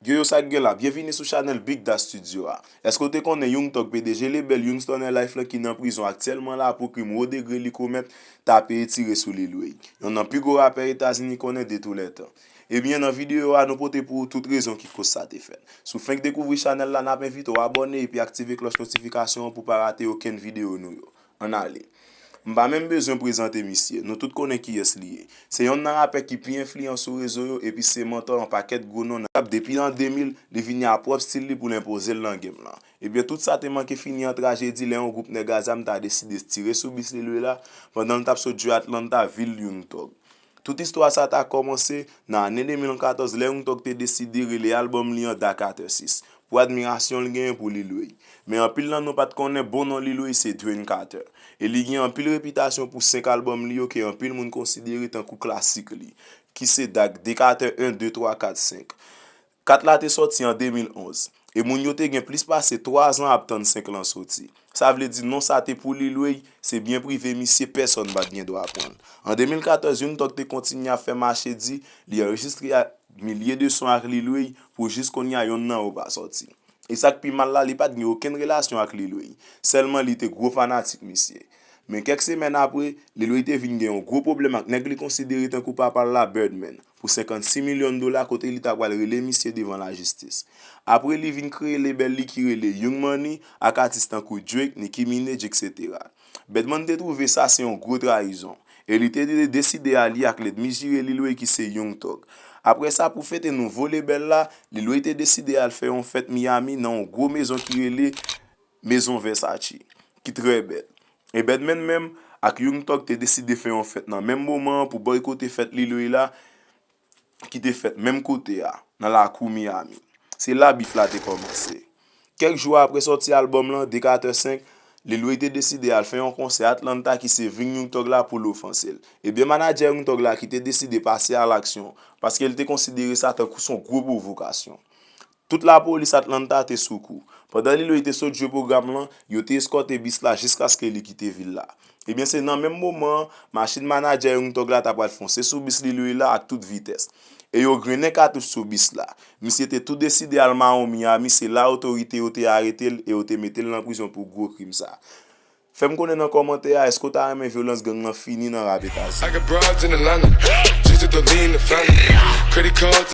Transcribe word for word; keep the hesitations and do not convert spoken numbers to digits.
Yo yo, sa k gen la? Byenvini sou chanèl Big Da Studio a. Èske w te konnen Young Thug, P D G lebèl Young Stunner Life lan ki nan prizon aktyèlman la pou krim wo degre li komèt, t ap tire sou Lil Wayne, yonn nan pi gwo rapè Etazini konnen de tou lè tan? Ebyen, nan videyo a, nou pote pou ou tout rezon ki koz sa te fèt. Si w fenk dekouvri chanèl la, n ap envite w abòne epi aktive klòch notifikasyon an pou w pa rate okenn videyo nou yo. Ann ale. M pa menm bezwen prezante misye, nou tout konnen kiyès li ye. Se yonn nan rapè ki pi enfliyan sou rezo yo epi se mantò yon pakèt gwo non nan rap depi an de mil, li vini a pwòp stil li pou l enpoze l nan game lan. Ebyen, tout sa te manke fini an trajedi lè yon gwoup nèg a zam ta deside tire sou bis Lil Wayne la pandan l t ap sot jwe Atlanta, vil Young Thug. Tout istwa sa ta kòmanse nan ane de mil katòz lè Young Thug te deside rele albòm li an Da Catharsis, pou admirasyon l genyen pou Lil Wayne. Men anpil nan nou pa t konnen bon non Lil Wayne se Dwayne Carter, e li gen anpil repitasyon pou senk albòm li yo ke anpil moun konsidere tankou klasik li, ki se Da, Da Carter en, de, twa, kat, senk. Kat la te sòti an de mil onz, e moun yo te gen plis pase twa zan ap tann senk lan soti. Sa vle di non sa te pou Lil Wayne, se byen prive misye, pèsonn pa t gen dwa pran l. An de mil katòz, Young Thug te kontinye ap fè mache di, li anrejistre milye de son ak Lil Wayne pou jis kounye a yonn nan yo pa sòti. E sa k pi mal la, li pa t gen okenn relasyon ak Lil Wayne, sèlman li te gwo fanatik misye. Men kèk semèn apre, Lil Wayne te vin gen yon gwo pwoblèm ak nèg li konsidere tankou papa l la, Birdman, pou senkannsis milyon dola kote li ta pral rele misye devan lajistis. Apre li vin kreye lebèl li ki rele Young Money ak atis tankou Drake, Nicki Minaj, etsetera. Birdman te twouve sa se yon gwo trayizon, e li te de-, deside alye ak lènmi jire Lil Wayne ki se Young Thug. Apre sa, pou fete nouvo lebèl la, Lil Wayne te deside al fè yon fèt Miami nan yon gwo mezon ki rele Mezon Versace, ki trè bèl. E Birdman menm ak Young Thug te deside fè yon fèt nan menm moman an pou bòykote fèt Lil Wayne la, ki te fèt menm kote a, nan lakou Miami. Se la bif la te kòmanse. Kèk jou apre sòti albòm lan, Da Carter senk, Lil Wayne te deside al fè yon konsè Atlanta ki se vin Young Thug la pou l ofanse l. Ebyen, manadjè Young Thug la ki te deside pase a laksyon, paske l te konsidere sa tankou s on gwo pwovokasyon. Tout lapolis Atlanta te sou kou. Pandan Lil Wayne te sot jwe pwogram lan, yo te eskòte bis la jiskaske li kite vil la. Ebyen, se nan menm moman an, machin manadjè Young Thug la ta pral fonse sou bis Lil Wayne la ak tout vitès. E yo grennen katouch sou bis la. Misye te tou deside al mawon Miami, se la otorite yo te arete l e yo te mete l nan prizon pou gwo krim sa. Fè m konnen nan kòmantè a, èske w ta renmen vyolans gang lan fini nan rap Etazini? I got broads in Atlanta. Just to lean the family. Credit cards